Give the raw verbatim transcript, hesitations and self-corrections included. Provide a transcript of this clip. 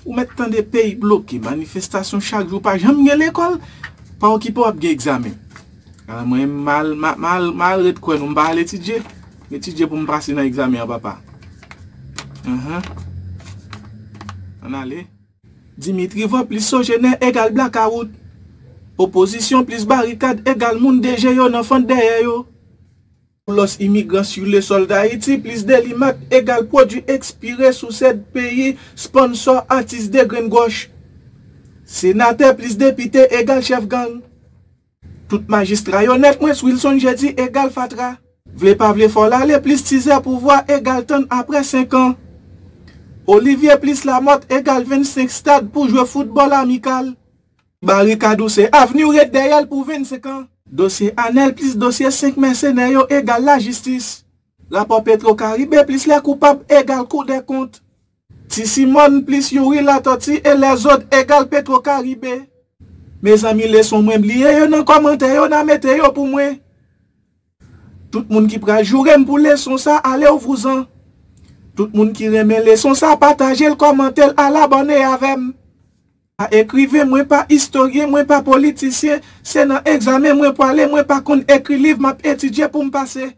Ou mèt tande peyi bloke, manifestasyon chak jou, pa janm gen lekòl, pa okipe w ap gen egzamen. Ala mwen m al, m a- m al, m al ret kwè nou, m pa al etidye. Etidye pou m pase nan egzamen an, papa. Anhan. Ann ale. Dimitri Vorbe plis Sogener egal blakawout. Opozisyon plis barikad egal moun deje yo nan fant dèyè yo. Pou lòs imigran sou le sòl Dayiti plis delimat egal pwodui ekspire sou sèd peyi, sponsò atis de grenn gwòch. Senatè plis depite egal chèf gang. Tout majistra yo nèt mwens Wilson Jeudi egal fatra. Vle pa vle fò l ale plis tizè pouvwa egal tann apre senk an. Olivier plis Lamothe egal vennsenk stad pou jwe foutbòl amikal. Barikad ou se avni w ret dèyè l pou vennsenk an. Dosye Anèl plis dosye senk mèsenè yo egal lajistis. Rapò Petro Karibe plis lè koupab egal Kou dè kont. Ti Simòn plis Youri Latòti e lèzòt egal Petro Karibe. Mezanmi leson mwen bliye yo nan kòmantè yo n a mete yo pou mwen. Tout moun ki pral joure m pou leson sa ale w vouzan. Tout moun ki renmen leson sa pataje l kòmante l al abòne avè m. Pa ekriven mwen pa istoryen mwen pa politisyen. Se nan egzamen mwen pwale mwen pa konn ekri liv m ap etidye pou m pase.